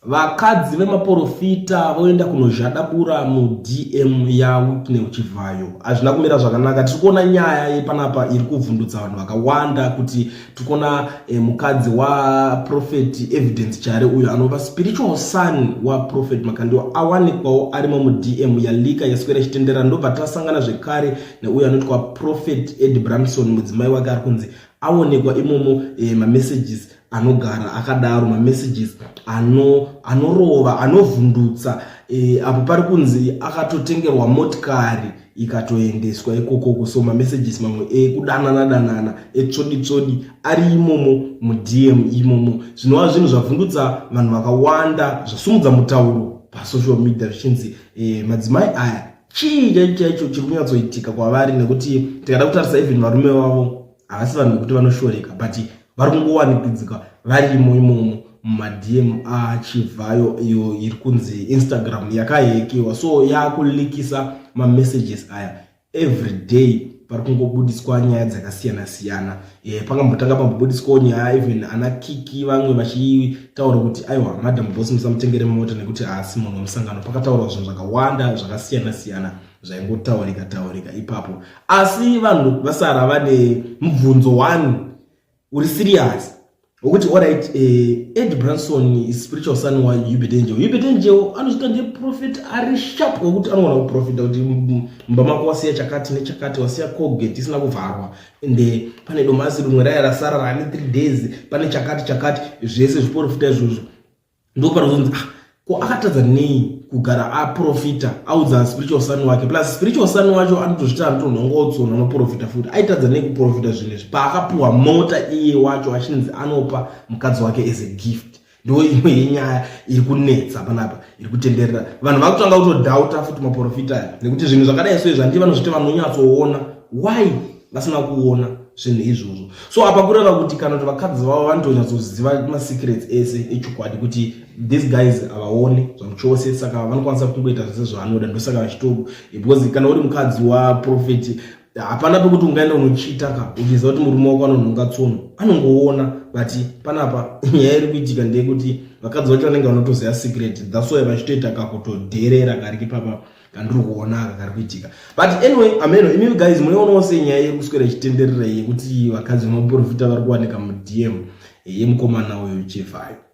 Vakadzi vemaporofita voenda kunozhadabura muDM yaWicknell Chivhayo. Hazvina kumira zvakanaka. Tiri kuona nyaya yepanapa iri kuvhundutsa vanhu vakawanda kuti tiri kuona eh, mukadzi waProphet Evidence Chari uyo anova spiritual son waProphet Makandiwa awanikwawo arimo muDM yalika yaswera ichitenderera ndobva tasangana zvekare neuyo anoitwa Prophet Ed Branson mudzimai wake ari kunzi aonekwa imomo eh, mamessages anogara akadaro mamessages anorova ano anovhundutsa e, apo pari kunzi akatotengerwa motikari ikatoendeswa ikokoko so mamessages mamwe ekudanana danana etsvodi tsvodi ari imomo mudm imomo zvinova zvinhu zvavhundutsa vanhu vakawanda zvasumudza mutauro pasocial media zvichinzi e, madzimai aya chii chaicho chaicho chiri kunyatsoitika kwavari nekuti tikada kutarisa even varume vavo havasi vanhu vekuti vanoshoreka but vari kungowanikidzika varimo imomo mumadm achivhayo iyo iri kunzi Instagram yakahekiwa so yakulikisa mamessages aya every day. Pari kungobudiswa nyaya dzakasiyana siyana. Pangambotanga pambobudiswawo nyaya even ana Kiki vamwe vachitaura kuti aiwa, Madam Boss musamutengere mota nekuti haasi munhu wemusangano. Pakataurwa zvinhu zvakawanda zvakasiyana siyana zvaingotaurika taurika ipapo, asi vanhu vasara vane mubvunzo one uri serious wekuti alright, Ed Branson is spiritual son waUbert Angel. Uebert Angel anozvita ndiye prophet ari sharp wekuti anogona kuprofita kuti mumba mako wasiya chakati nechakati, wasiya Colgate isina kuvharwa, ende pane domasi rimwe raya rasara rane 3 days, pane chakati chakati, zvese zviprofita izvozvo. Ndo panozonzi, ah, ko akatadza nei kugara aprofita audza spiritual son wake? Plus spiritual son wacho anotozvita anotonhongotsona anoprofita futi. Aitadza nei kuprofita zvinhu izvi paakapuhwa mota iye wacho achinzi anopa mukadzi wake as a gift? Ndo imwe yenyaya iri kunetsa panapa iri kutenderera. Vanhu vakutanga kutodhauta futi maprofita aya nekuti zvinhu zvakadai so izvi handi vanozviti vanonyatsoona. Why vasina kuona zvinhu izvozvo? So apa kureva kuti kana kuti vakadzi vavo vanotonyatsoziva masecrets ese echokwadi kuti these guys havaoni zvamuchose, saka vanokwanisa kungoita zvese zvaanoda. Ndosaka vachito, because kana uri mukadzi waprofeti hapana pekuti ungaenda unochita ka uchiziva kuti murume wako anonhonga tsono, anongoona. But panapa nyaya iri kuitika ndeyekuti vakadzi vacho vanenge vanotoziva secret. That's why vachitoita kakutodherera kari ipapa kandiri kuona aka kari kuitika. But anyway, ameno imimi guys munoionawo sei nyaya iri kuswera ichitenderera yekuti vakadzi vemaprofita vari kuwanika mudm yemukomana uyu Chivhayo?